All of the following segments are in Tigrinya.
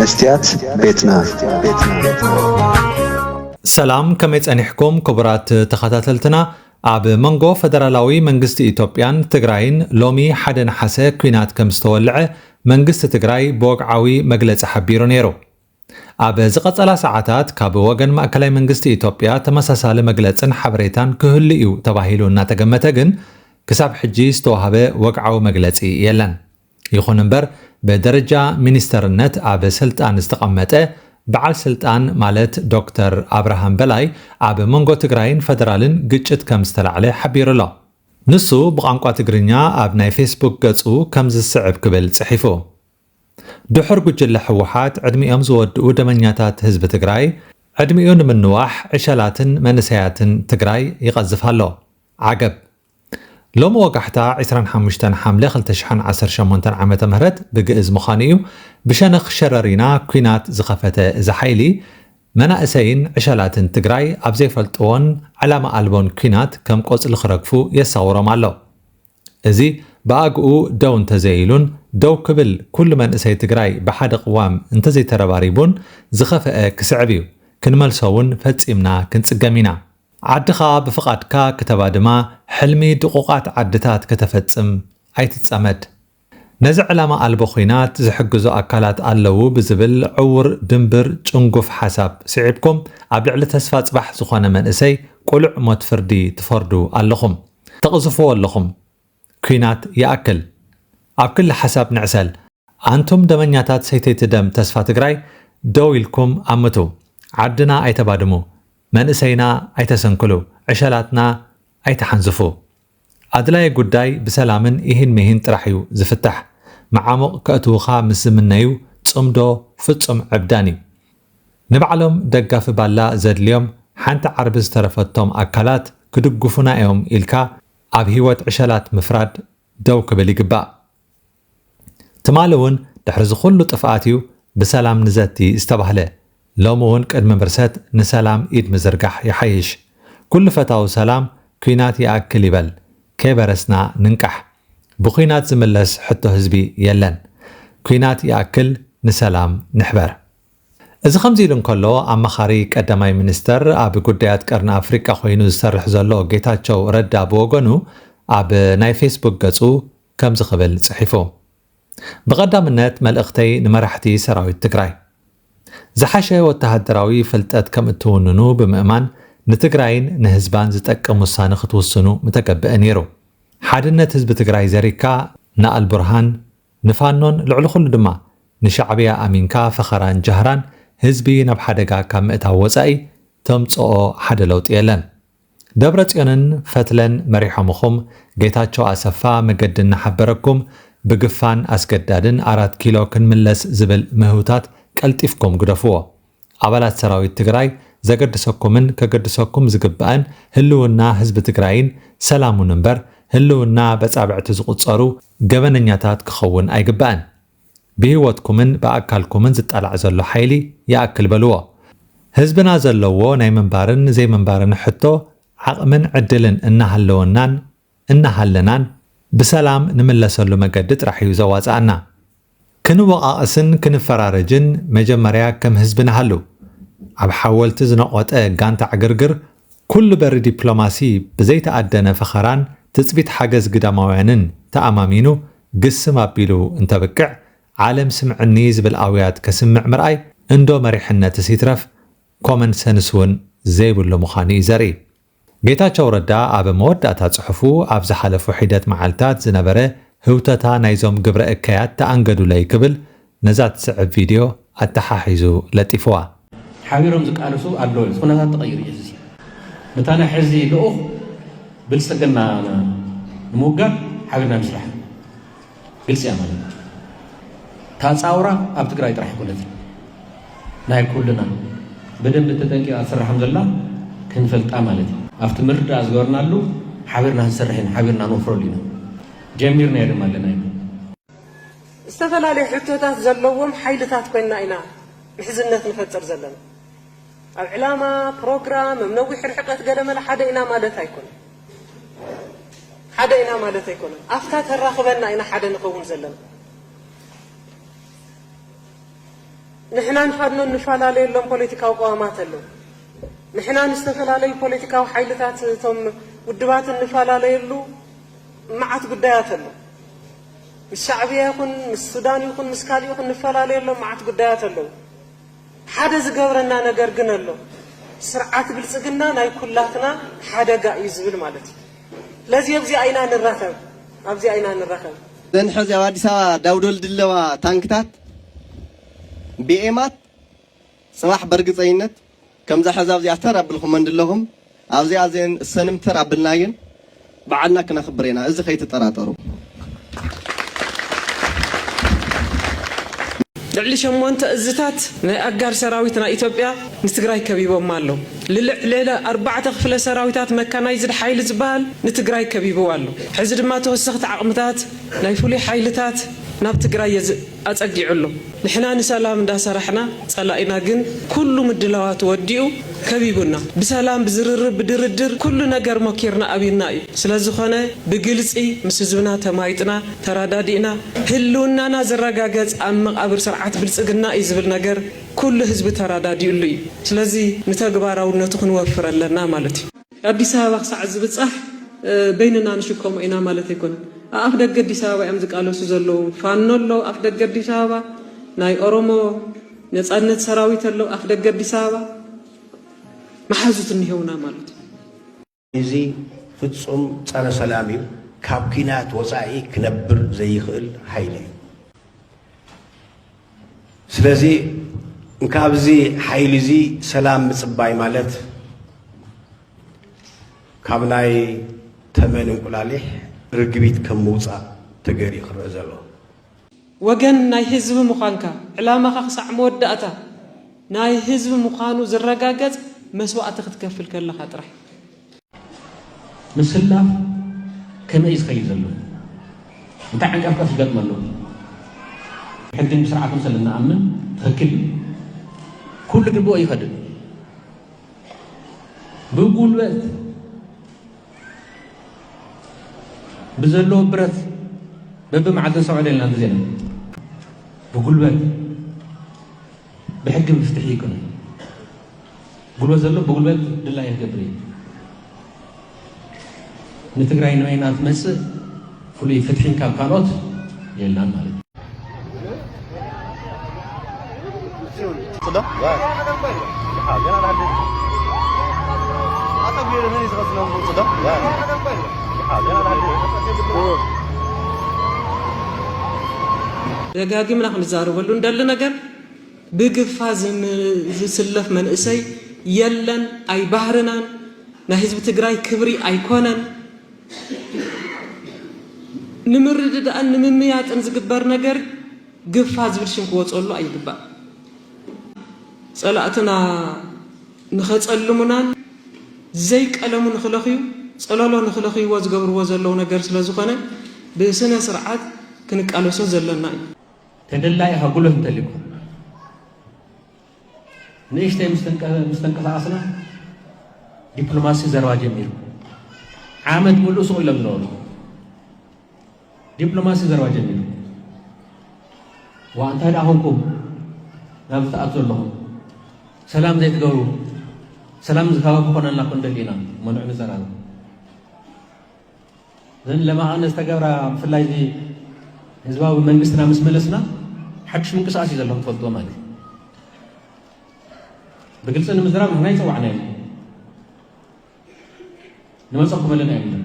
ስትያት ቤትና። ሰላም፣ ከመይ ጸኒሕኩም ክቡራት ተኸታተልትና? ኣብ መንጎ ፈደራላዊ መንግስቲ ኢትዮጵያን ትግራይን ሎሚ ሓደ ነሓሰ ኲናት ከም ዝተወልዐ መንግስቲ ትግራይ ብወግዓዊ መግለጺ ሓቢሩ ነይሩ። ኣብ ዝቐጸላ ሰዓታት ካብ ወገን ማእከላይ መንግስቲ ኢትዮጵያ ተመሳሳሊ መግለጽን ሓበሬታን ክህሉ እዩ ተባሂሉ እናተገመተ ግን ክሳብ ሕጂ ዝተዋህበ ወግዓዊ መግለጺ የለን። ይኹን እምበር ብደረጃ ሚኒስተርነት ኣብ ስልጣን ዝተቐመጠ በዓል ስልጣን ማለት ዶክተር ኣብርሃም በላይ ኣብ መንጎ ትግራይን ፈደራልን ግጭት ከም ዝተላዕለ ሓቢሩ ኣሎ። ንሱ ብቋንቋ ትግርኛ ኣብ ናይ ፌስቡክ ገጹ ከም ዝስዕብ ክብል ጽሒፉ። ድሑር ጉጅለ ህወሓት ዕድሚኦም ዝወድኡ ደመኛታት ህዝቢ ትግራይ ዕድሚኡ ንምንዋሕ ዕሸላትን መንእሰያትን ትግራይ ይቐዝፍ ኣሎ። ዓገብ። ሎሚ ወጋሕታ ዕስራን ሓሙሽተን ሓምለ ክልተ ሽሕን ዓሰርተ ሸሞንተን ዓመተ ምህረት ብግእዝ ምዃኑ እዩ፣ ብሸነኽ ሸረሪና ኲናት ዝኸፈተ እዚ ሓይሊ፣ መናእሰይን ዕሸላትን ትግራይ ኣብ ዘይፈልጥዎን ዕላማ ኣልቦን ኲናት ከም ቆጽሊ ክረግፉ የሳውሮም ኣሎ። እዚ ብኣግኡ ደው እንተዘይኢሉን ደው ክብል ኩሉ መንእሰይ ትግራይ ብሓደ ቅዋም እንተዘይተረባሪቡን ዝኸፍአ ክስዕብ እዩ። ክንመልሶ እውን ፈጺምና ክንጽገም ኢና። ዓድኻ ብፍቓድካ ክተባድማ፣ ሕልሚ ድቑቓት ዓድታት ከተፈጽም ኣይትጸመድ። ነዚ ዕላማ ኣልቦ ኹናት ዝሕግዙ ኣካላት ኣለዉ ብዝብል ዕዉር ድንብር ጭንጉፍ ሓሳብ ስዒብኩም ኣብ ልዕሊ ተስፋ ጽባሕ ዝኾነ መንእሰይ ቁሉዕ ሞት ፍርዲ ትፈርዱ ኣለኹም። ተቕዝፍዎ ኣለኹም። ኲናት ይኣክል። ኣብ ክሊ ሓሳብ ንዕሰል። ኣንቱም ደመኛታት ሰይተይቲ ደም ተስፋ ትግራይ ደው ኢልኩም ኣምቱ። ዓድና ኣይተባድሙ። መንእሰይና ኣይተሰንክሉ። ዕሸላትና ኣይተሓንዝፉ። ኣድላዪ ጉዳይ ብሰላምን ኢሂን ምሂን ጥራሕ እዩ ዝፍታሕ። መዓሙቕ ከእትዉኻ ምስ ዝምነዩ ጽምዶ ፍጹም ዕብዳን እዩ። ንባዕሎም ደጋፊ ባላ ዘድልዮም ሓንቲ ዓርቢ ዝተረፈቶም ኣካላት ክድግፉና እዮም ኢልካ ኣብ ህይወት ዕሸላት ምፍራድ ደው ክብል ይግባእ። ትማሊ እውን ድሕሪ እዚ ኩሉ ጥፍኣት እዩ ብሰላም ንዘቲ ዝተባህለ። ሎሚ እውን ቅድሚ ብርሰት ንሰላም ኢድ ምዝርጋሕ ይሓይሽ። ኩሉ ፈታዊ ሰላም ኲናት ይኣክል ይበል። ከይበረስና ንንቃሕ። ብኲናት ዝምለስ ሕቶ ህዝቢ የለን። ኲናት ይኣክል፣ ንሰላም ንሕበር። እዚ ከምዚ ኢሉ እንከሎ፣ ኣማኻሪ ቀዳማይ ሚኒስተር ኣብ ጉዳያት ቀርኒ ኣፍሪቃ ኮይኑ ዝሰርሕ ዘሎ ጌታቸው ረዳ ብወገኑ ኣብ ናይ ፌስቡክ ገጹ ከምዚ ክብል ጽሒፉ። ብቐዳምነት መልእኽተይ ንመራሕቲ ሰራዊት ትግራይ። ዝሓሸ ወተሃደራዊ ፍልጠት ከም እትውንኑ ብምእማን ንትግራይን ንህዝባን ዝጠቅም ውሳነ ክትውስኑ ምተገብአ ነይሩ። ሓድነት ህዝቢ ትግራይ ዘሪግካ ንኣልቡርሃን ንፋኖን ልዕሊ ኩሉ ድማ ንሻዕብያ ኣሚንካ ፈኸራን ጃህራን ህዝቢ ናብ ሓደጋ ካብ ምእታው ወጻኢ ተምጽኦ ሓደ ለውጢ የለን። ደብረጽዮንን ፈትለን መሪሖምኹም፣ ጌታቸው ኣሰፋ መገዲ እናሓበረኩም፣ ብግፋን ኣስገዳድን ኣራት ኪሎ ክንምለስ ዝብል ምህውታት ቀልጢፍኩም ግደፍዎ። ኣባላት ሰራዊት ትግራይ ዘገድሰኩምን ከገድሰኩም ዝግባእን ህልውና ህዝቢ ትግራይን ሰላሙን እምበር ህልውና በጻብዕቲ ዝቑጸሩ ገበነኛታት ክኸውን ኣይግባእን። ብህይወትኩምን ብኣካልኩምን ዝጣላዕ ዘሎ ሓይሊ ይኣክል በልዎ። ህዝብና ዘለዎ ናይ ምንባርን ዘይምንባርን ሕቶ ዓቕምን ዕድልን እናሃለወናን እናሃለናን ብሰላም ንምለሰሉ መገዲ ጥራሕ እዩ ዘዋፅኣና። ክንወቓቐስን ክንፈራረጅን መጀመርያ ከም ህዝቢ ንሃሉ። ኣብ ሓወልቲ ዝነቖጠ ጋንታ ዕግርግር ኩሉ በሪ ዲፕሎማሲ ብዘይተኣደነ ፈኸራን ትጽቢት ሓገዝ ግዳማውያንን ተኣማሚኑ ግስም ኣቢሉ እንተብቅዕ ዓለም ስምዕኒ ዝብል ኣውያት ከስምዕ ምርኣይ እንዶ መሪሕነትስ ይትረፍ ኮመን ሰንስ እውን ዘይብሉ ምዃኑ እዩ ዘርኢ። ጌታቸው ረዳ ኣብ መወዳእታ ጽሑፉ ኣብ ዝሓለፉ ሒደት መዓልታት ዝነበረ ህውተታ ናይዞም ግብረ እከያት ተኣንገዱለይ ክብል ነዛ ትስዕብ ቪድዮ ኣተሓሒዙ ለጢፍዋ። ሓቢሮም ዝቃለሱ ኣለዉ። እቲ ኩነታት ተቐይሩ እዩ። እዚ ነታ ናይ ሕዚ ልኡኽ ብልጽግና ንምውጋድ ሓቢርና ንስራሕ። ግልጺ እያ ማለት እዩ። እታ ጻውራ ኣብ ትግራይ ጥራሕ ኣይኮነትን። ናይ ኩልና ብደንቢ ተጠንቂቓ ትሰርሕ ከም ዘላ ክንፈልጣ ማለት እዩ። ኣብቲ ምርድዳእ ዝገበርናሉ ሓቢርና ክንሰርሕ ኢና፣ ሓቢርና ንወፍረሉ ኢና። ጀሚርናዮ ድማ ኣለና ኢና። ዝተፈላለዩ ሕቶታት ዘለዎም ሓይልታት ኮይንና ኢና ምሕዝነት ንፈጥር ዘለና። ኣብ ዕላማ፣ ፕሮግራም፣ ኣብ ነዊሕ ርሕቀት ገለመለ ሓደ ኢና ማለት ኣይኮነን። ሓደ ኢና ማለት ኣይኮነን። ኣብታ ተራኽበና ኢና ሓደ ንኸውን ዘለና። ንሕናን ፋኖን ንፈላለየሎም ፖለቲካዊ ቅዋማት ኣሎ። ንሕናን ዝተፈላለዩ ፖለቲካዊ ሓይልታት፣ እቶም ውድባት፣ እንፈላለየሉ መዓት ጉዳያት ኣሎ። ምስ ሻዕብያ ይኹን ምስ ሱዳን ይኹን ምስ ካልእ ይኹን ንፈላለየሎም መዓት ጉዳያት ኣለዉ። ሓደ ዝገብረና ነገር ግን ኣሎ። ስርዓት ብልጽግና ናይ ኩላትና ሓደጋ እዩ ዝብል ማለት እዩ። ስለዚ ኣብዚኣ ኢና ንራኸብ፣ ኣብዚኣ ኢና ንራኸብ። ዘን ሕዚ ኣብ ኣዲስ ኣበባ ዳውዶል ድለዋ ታንክታት ቢኤማት ጽባሕ በርግጸይነት ከምዛ ሕዚ ኣብዚኣ ተር ኣብልኹመን ድለኹም ኣብዚኣ ዘን እሰንም ተር ኣብልናየን በዓልና ክነኽብር ኢና። እዚ ከይትጠራጠሩ። ልዕሊ ሸሞንተ እዝታት ናይ ኣጋር ሰራዊት ናይ ኢትዮጵያ ንትግራይ ከቢቦማ ኣሎ። ልልዕ ሌለ ኣርባዕተ ክፍለ ሰራዊታት መካናይዝድ ሓይሊ ዝበሃል ንትግራይ ከቢብዋ ኣሎ። ሕዚ ድማ ተወሰኽቲ ዓቕምታት ናይ ፍሉይ ሓይልታት ናብ ትግራይ የዝ-፣ ኣጸጊዑ ኣሎ። ንሕና ንሰላም እንዳሰራሕና፣ ጸላኢና ግን ኩሉ ምድላዋት ወዲኡ ከቢቡና። ብሰላም፣ ብዝርርብ፣ ብድርድር ኩሉ ነገር ሞኪርና ኣብዩና እዩ። ስለዝኾነ ብግልጺ ምስ ህዝብና ተማይጥና፣ ተራዳዲእና፣ ህልውናና ዝረጋገጽ ኣብ መቓብር ስርዓት ብልጽግና እዩ ዝብል ነገር ኩሉ ህዝቢ ተራዳዲኡሉ እዩ። ስለዚ ንተግባራውነቱ ክንወፍር ኣለና ማለት እዩ። ኣዲስ ኣበባ ክሳዕ ዝብጻሕ፣ እ፣ በይንና ንሽከሞ ኢና ማለት ኣይኮነን። ኣብ ኣፍ ደገ ኣዲስ ኣበባ እዮም ዝቃለሱ ዘለዉ። ፋኖ ኣሎ ኣፍ ደገ ኣዲስ ኣበባ፣ ናይ ኦሮሞ ነጻነት ሰራዊት ኣሎ ኣፍ ደገ ኣዲስ ኣበባ። መሓዙት እኒሄውና ማለት እዩ። እዚ ፍጹም ጸረ ሰላም እዩ። ካብ ኲናት ወጻኢ ክነብር ዘይኽእል ሓይሊ እዩ። ስለዚ እንካብዚ ሓይሊ እዚ ሰላም ምጽባይ ማለት ካብ ናይ ተመን እንቁላሊሕ ርግቢት ከም ምውጻእ ተገይሩ እዩ ክረአ ዘሎ። ወገን ናይ ህዝቢ ምዃንካ፣ ዕላማኻ ክሳዕ መወዳእታ ናይ ህዝቢ ምዃኑ ዝረጋገጽ መስዋእቲ ክትከፍል ከለኻ ጥራሕ። ምስላፍ ከመይ እዩ ዝኸይድ ዘሎ? እንታይ ዕንቀፍቀፍ ይገጥመሉ? ሕግን ስርዓትን ስለ እንኣምን ትኽክል እዩ። ኩሉ ግብኦ ይኸድን። ብጉልበት ብዘለዎ ብረት በብመዓልትን ሰብዐ ደልና ግዜና ብጉልበት ብሕጊ ብፍትሒ ይኩን። ጉልበት ዘሎ ብጉልበት ድላዩ ክገብር እዩ። ንትግራይ ንበይና ትመጽእ ፍሉይ ፍትሒ ካብ ካልኦት የላን ማለት እዩ። ደጋጊምና ክንዛረበሉ እንደሊ ነገር ብግፋ ዝም-፣ ዝስለፍ መንእሰይ የለን፣ ኣይባህርናን፣ ናይ ህዝቢ ትግራይ ክብሪ ኣይኮነን። ንምርድዳእን ንምምያጥን ዝግበር ነገር ግፋ ዝብል ሽም ክወፀሉ ኣይግባእ። ፀላእትና ንኸፀልሙናን ዘይቀለሙ ንኽለኽዩ፣ ፀለሎ ንኽለኽይዎ ዝገብርዎ ዘለዉ ነገር ስለ ዝኾነ ብስነ ስርዓት ክንቃለሶ ዘለና እዩ። ተደላይ ኢኻ ጉልበት እንተሊኩም ንእሽተይ ምስ ተንቀ-፣ ምስ ተንቀሳቐስና ዲፕሎማሲ ዘረባ ጀሚሩ። ዓመት ሙሉእ ሱቕ ኢሎም ዝነበሩ ዲፕሎማሲ ዘረባ ጀሚሩ። ዋ እንታይ ደኣ ኾንኩም ናብዚ ትኣቱ ዘለኹም? ሰላም ዘይትገብሩ፣ ሰላም ዝካባቢ ኮነልና ኮን ደሊና እሞ ንዑ ንዘራረብ። እዘን ለማቕነ ዝተገብራ ብፍላይ እዚ ህዝባዊ መንግስትና ምስ መለስና ሓድሽ ምንቅስቃስ እዩ ዘለኹም ትፈልጥዎ ማለት እዩ። ብግልፂ ንምዝራብ ንሕና ይፀዋዕና እዮም። ንመፀኩም ኣለና እዮም።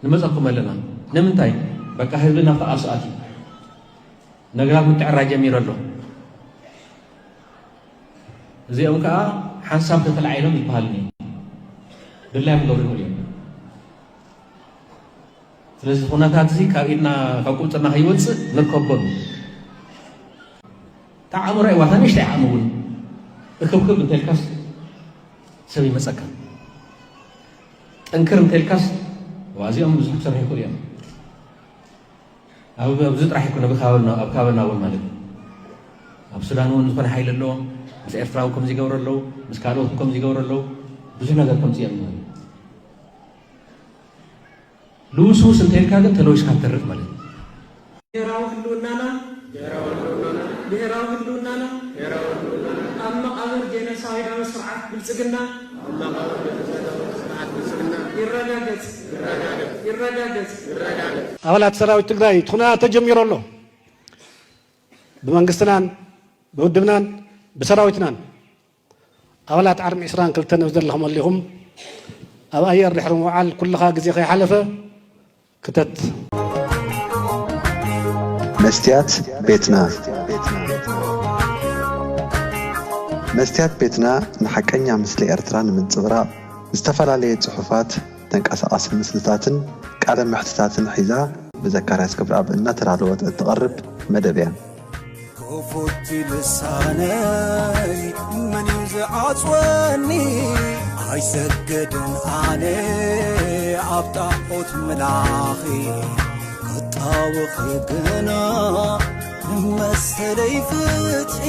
ንመፀኩም ኣለና። ንምንታይ? በቃ ህዝቢ ናብቲ ቃልሲ ኣትዩ። ነገራት ምትዕራይ ጀሚሩ ኣሎ። እዚኦም ከዓ ሓንሳብ ተተላዒሎም ይበሃል እኒኦ። ድላዮም ክገብሩ ይኽእሉ እዮም። ስለዚ ኩነታት እዚ ካብ ኢድና ካብ ቁፅርና ከይወፅእ ንርከቦ። እታ ኣእምሮ እዋ እታ ንእሽተይ ዓቕሚ እውን እክብክብ እንተልካስ ሰብ ይመፀካ። ጠንክር እንተልካስ ዋ እዚኦም ብዙሕ ክሰርሑ ይኽእሉ እዮም። ኣብ፣ ኣብዚ ጥራሕ ኣይኮነ፣ ኣብ ከባብና፣ ኣብ ከባብና እውን ማለት እዩ። ኣብ ሱዳን እውን ዝኾነ ሓይሊ ኣለዎም። ምስ ኤርትራ እውን ከምዚ ይገብሩ ኣለዉ፣ ምስ ካልኦት እውን ከምዚ ይገብሩ ኣለዉ። ብዙሕ ነገር ከምፂኦም ማለት እዩ። ልውስውስ እንተ ኢልካ ግን ተለዊስካ ትተርፍ ማለት እዩ። ብሄራዊ ህልውናና ብሔራዊ ህልውናና ኣብ መቓብር ጄኖሳይዳዊ ስርዓት ብልጽግና ይረጋገጽ። ይረጋገጽ። ኣባላት ሰራዊት ትግራይ ትኹና ተጀሚሩ ኣሎ። ብመንግስትናን ብውድብናን ብሰራዊትናን ኣባላት ዓርሚ ዕስራን ክልተን ኣብ ዘለኹም ኣለኹም ኣብ ኣየር ድሕሪ ምውዓል ኩልኻ ግዜ ከይሓለፈ ክተት መስትያት ቤትና መስትያት ቤትና ንሓቀኛ ምስሊ ኤርትራ ንምንጽብራቕ ዝተፈላለየ ጽሑፋት፣ ተንቀሳቓሲ ምስልታትን ቃለ መሕትታትን ሒዛ ብዘካርያስ ክብረኣብ እናተዳለወት እትቐርብ መደብ እያ። ክፉት ልሳነይ መን እዩ ዝዓጽወኒ? ኣይሰግድን ኣነ ኣብ ጣዖት ምላኺ ክጣወኺ ግና ንመሰለይ ፍትሒ